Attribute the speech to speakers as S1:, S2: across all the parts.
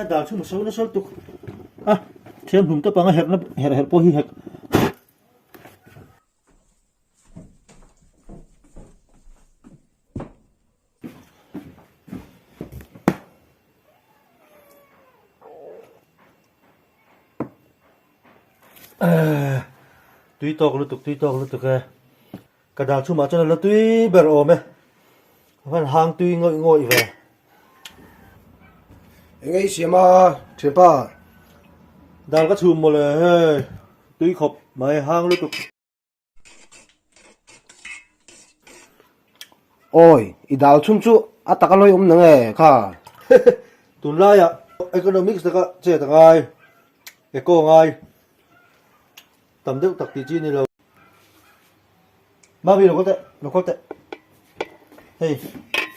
S1: Dal chhung a so nasa lutuk a, thiamhlum te panga herhna herh herh pawh hi hek. Tui tawk lutuk tui tawk lutuk e ka dal chhumah chuan a la tui ber awm e a van hang tui ngawih ngawih ve.
S2: Eng ei siam a thianpa?
S1: Dal ka chhum mawle hei tui khawp mai hang lutuk.
S2: Awi, i dal chhum chu a taka lawi awm nang e kha.
S1: Tunlaiah economics taka chet a ngai, eco a ngai, tam deuh tak tih chi a ni lo. Mami lo kal teh, lo kal teh. Hei,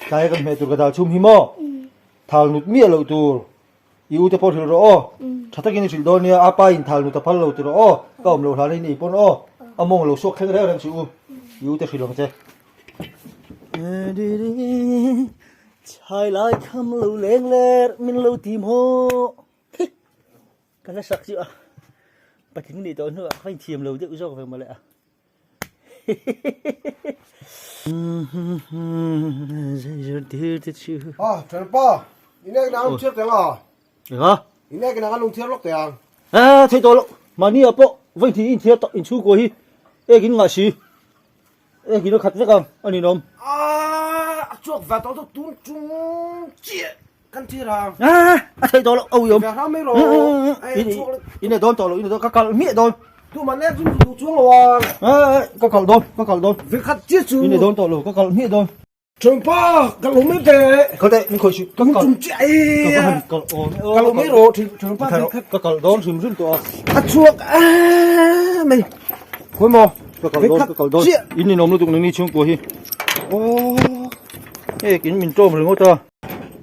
S1: tlai a kan hmeh tur ka dal chhum hi maw? Thal nut miah loh tur. I u te pawh hrilh rawh aw. Tha takin i hrilh dawn nia, a pa in thal nut a phal lo ti rawh aw. Ka awm lo hlan in i pawn aw. A mawng lo suak thleng reng reng suh u. I u te hrilh ang che. Chhai lai kham lo leng ler min lo ti maw. Ka la sak chu a patling nih tawh hnuah ka inthiam lo deuh zawk ve mawle a.
S2: Ah, Ṭhelpa, i nek nang thiar teh ang a?
S1: Enga?
S2: I nek nang an lung thiar lawk teh ang.
S1: Eh, thei tawh lo. Mahni ah pawh vawi hnih in thiar tawh inchhungkua hi ek in ngah si. Ek in a khat vek ang a ninawm.
S2: Ah, a chuak ve tawh chu tun chung chiah Kan thi rang.
S1: A thei tawh lo au yom.
S2: Ve hram mai rawh.
S1: In e dawn tawh lo in e dawn ka kal miah dawn.
S2: Tu man nek chu du chuang lo ang.
S1: Ka kal dawn ka kal dawn.
S2: Ve khat chi chu.
S1: In e dawn tawh lo ka kal miah dawn.
S2: Chungpa ka lo mai te.
S1: Kal te min khoi su ka kal.
S2: Chung chi ai.
S1: Ka han kal aw.
S2: Ka lo mai rawh chungpa
S1: ka kal dawn hrim hrim tawh a.
S2: A chuak a mai. Khoi maw.
S1: Ka kal dawn ka kal dawn. In ninawm lutuk nangni chhungkua hi.
S2: Aw.
S1: Ek in min tlawm ringawt a.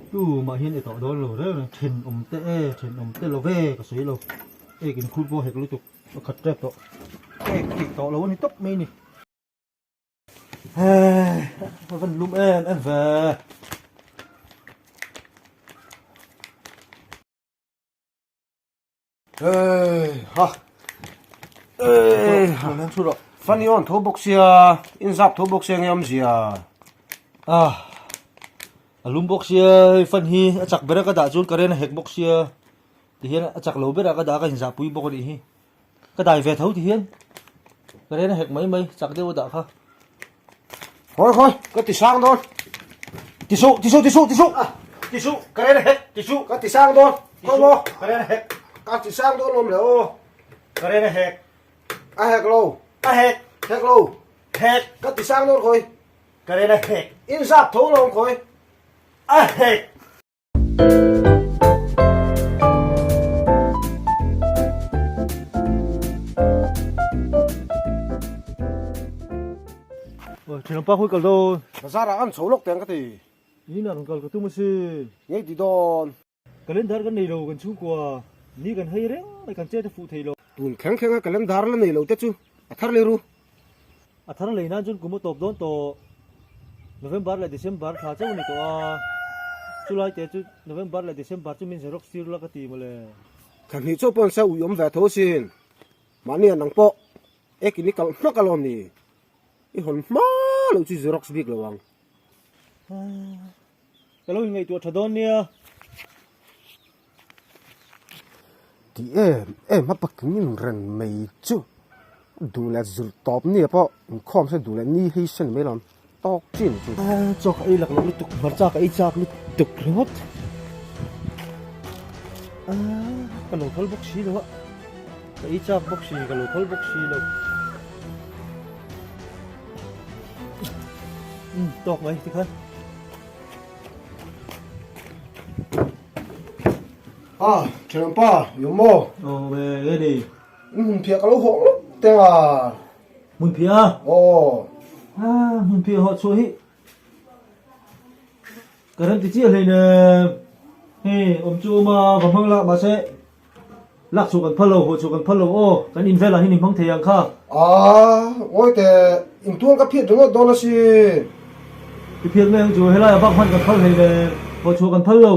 S1: Tu mah hian i tawh dawn lo reng reng thenawm te e thenawm te lo ve ka sawi lo ek in khur pawh hek lutuk a khat tep tawh ek thei tawh lo a ni tawp mai ni hei a van lum em em ve.
S2: Hey ha Hey ha
S1: Nan thu rawh.
S2: Funny on tho bawk sia in zap tho bawk sia nge awmzia.
S1: Ah a lum bawk sia hei fan hi a chak ber a ka dah chuan current a hek bawk sia tihian a chak lo ber a ka dah a ka inzah pui bawk a nih hi ka dai ve tho tihian current a hek mai mai chak deuh a dah kha.
S2: Khawi khawi ka ti sang dawn.
S1: Ti suh ti suh ti suh ti suh ti suh ka ren hek ti suh.
S2: Ka ti sang dawn. Khawi maw?
S1: Ka ren hek.
S2: Ka ti sang dawn lawm le aw.
S1: Ka ren hek.
S2: A hek lo.
S1: A hek.
S2: Hek lo.
S1: Hek.
S2: Ka ti sang dawn khawi.
S1: Ka ren hek.
S2: In zap tho lawm khawi.
S1: A hek. Thenawmpa khawi kal dawn?
S2: Bazar ah an chho lawk teng ka ti.
S1: In ah rawn kal ka tum asin.
S2: Ngei ti dawn.
S1: Calendar kan nei lo kan chhungkua ni kan hei reng mai kan chet a fuh thei lo.
S2: Tun thleng thleng a calendar la nei lo te chu a thar leh ru.
S1: A thar lei nan chuan kum a tawp dawn tawh. November leh December thla chauh a ni tawh a, chulai te chu November leh December chu min xerox tir la ka ti mawle.
S2: Thla hnih chauh pawh an sa ui awm ve tho asin. Mahni an ang pawh ekin i kalh hmak alawm ni. I hawn hma loh chu xerox bik lo ang.
S1: Ka lo inngaihtuah tha dawn nia.
S2: Ti em em a patling in reng mai chu duh leh zir tawp nia pawh inkhawm se duh leh ni hei se ni mai lo tawk chin chu.
S1: Chaw ka ei lak loh lutuk hmarcha ka ei chak lutuk ringawt ka lo phal bawk si lo a ka ei chak bawk si ka lo phal bawk si lo tawk mai tikhan.
S2: Ah, thianpa, i awm maw?
S1: Awm e, e ni.
S2: I hmunphiah ka lo hawh lawk teng a.
S1: Hmunphiah?
S2: Aw.
S1: Ah, hmunphiah hawh chhuah hi ka rem ti chiah hleinem. Hei, awm chu awm a, va hmang lah mahse lak chhuah kan phal lo, hawh chhuah kan phal lo aw, kan in velah hian i hmang thei ang kha.
S2: Ah, ngawi teh, intual ka phiat ringawt dawn asin.
S1: I phiat mai ang chu, helaiah bak hman kan phal hleinem, hawh chhuah kan phal lo.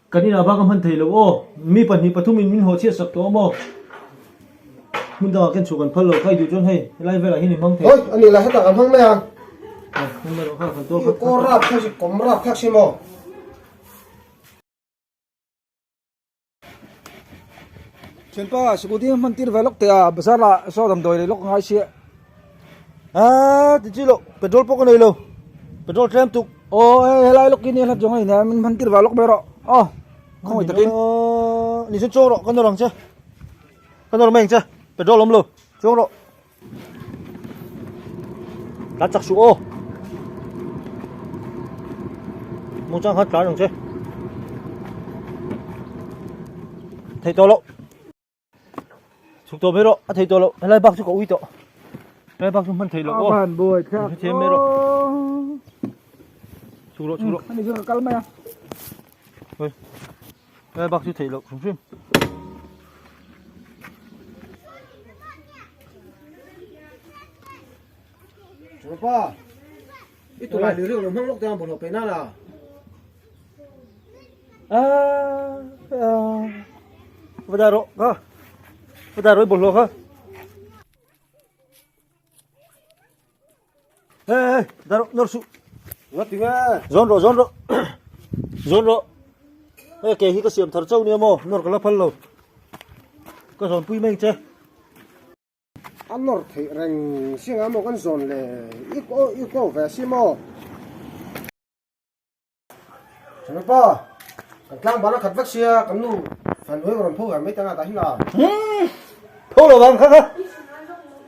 S1: Kan inah bak a hman thei lo aw. Mi pahnih pathumin min haw chhiat sak tawh a maw? Hmun dangah ken chhuah kan phal lo. Kha i duh chuan hei helai velah hian i hmang thei.
S2: Oi, a nih lah hetah kan hmang mai ang.
S1: Hmang mai rawh kha kan tuar khat.
S2: I kaw rap thlak si, kawm rap thlak si maw?
S3: Thianpa, sikul ding hman tir ve lawk teh a, bazar ah saw damdawi lei lawk a ngai sia.
S1: Aa, ti chi loh, petrol pawh ka nei lo, petrol tlem tuk.
S3: Aw, hei helai lawk hi nia hlat zawng a in a, min hman tir ve lawk mai rawh, aw, khawngaih takin.
S1: Ni chuan chuang rawh, ka nawr ang che, ka nawr mai ang che, petrol awm lo, chuang rawh. Tlan chak suh aw. Mungchang khan tlan ang che. Thei tawh loh. Chhuk tawh mai rawh, a thei tawh loh. Helai bak chu ka ui tawh. Helai bak chu hman thei loh aw.
S3: Van buai thlak.
S1: Hrethiam mai rawh. Chhuk rawh, chhuk rawh.
S3: Ani chu ka kal mai a.
S1: Hei. Helai bak chu thei loh hrim hrim.
S2: Chupa, i tulai liri lo hmang lawk te ang bawlhhlawh peih nan a.
S1: Ah, ah. Va dah rawh kha. Va dah rawh i bawlhhlawh kha. Hey, hey, dah rawh, nawr suh.
S2: Nga ti nge?
S1: Zawn rawh, zawn rawh. Zawn rawh. Hei ke hi ka siam thar chauh nia maw, nawr ka la phal lo. Ka zawn pui mai ang che.
S2: A nawr theih reng si nga maw kan zawn le, i ko i ko ve si maw. Chhungpa, kan tlang ban a khat vek sia, kan nu fan hnuai ka rawn pho ve mai tang a tah hi la.
S1: Umm, tho lo vang kha kha.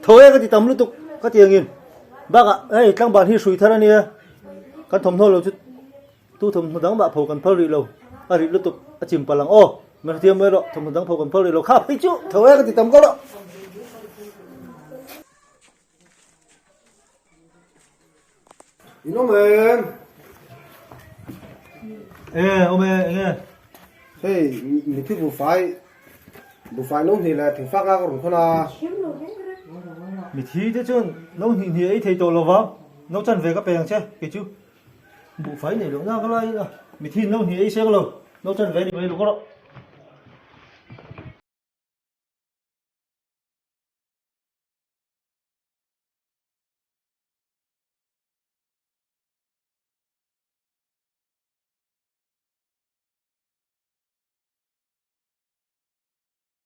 S1: Tho e ka ti tam lutuk ka ti angin. Bakah hei tlangban hi hrui thar a nia, kan thawmhnaw lo chu Tu thawmhnaw dang mah pho kan phal rih lo, a rih lutuk, a chim palh ang aw, min hrethiam mai rawh, thawmhnaw dang pho kan phal rih lo, kha phei chu tho e ka ti tam kawlh a.
S2: In awm em?
S1: E, awm e, eng e?
S2: Hei, mithi buhfai, buhfai no hnih leh thingfak a ka rawn khawn a.
S1: Mithi te chuan no hnih hnih a ei thei tawh lo va, no chan ve ka pe ang che, kei chu. Buhfai nei loh nak lai a, mithin no hnih ei seng lo, no chan ve ni mai lo ka rawh.